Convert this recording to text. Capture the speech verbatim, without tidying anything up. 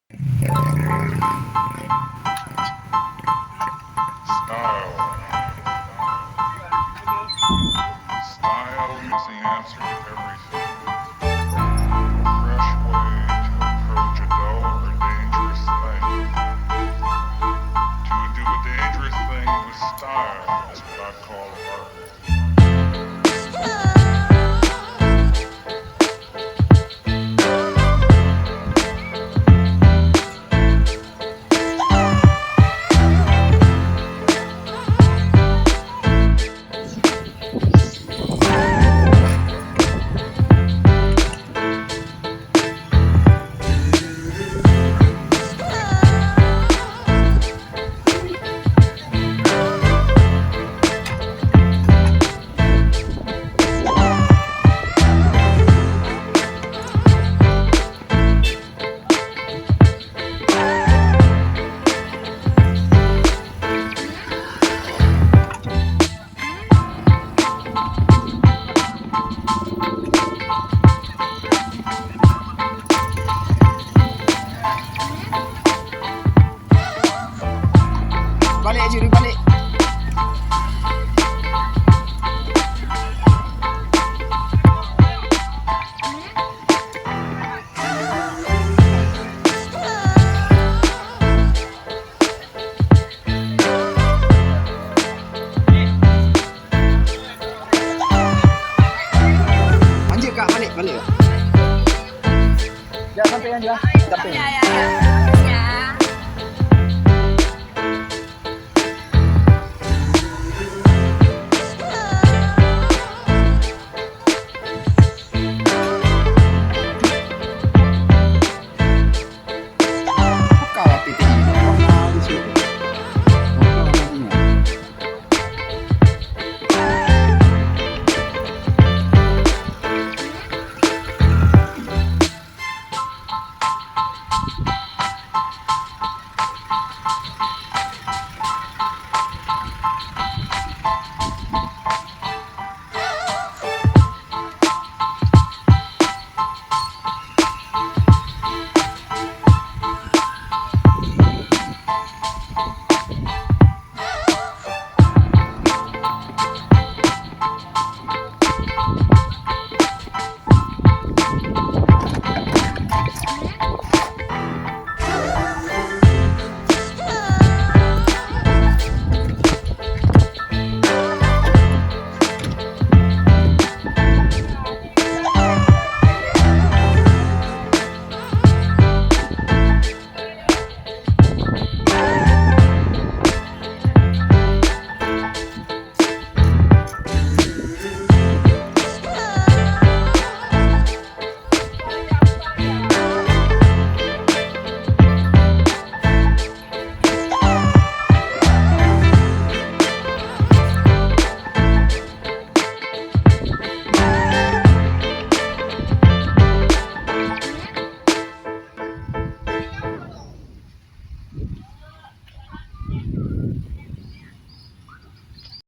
Style. Style is the answer to everything. A fresh way to approach a dull or dangerous thing. To do a dangerous thing with style is what I call art. Balik, Juri, balik. Lanjut, Kak, balik, balik, Kak. Ya, sampai yang jelas. Sampai. Ya, ya, ya. Ya. Buka lah P T I.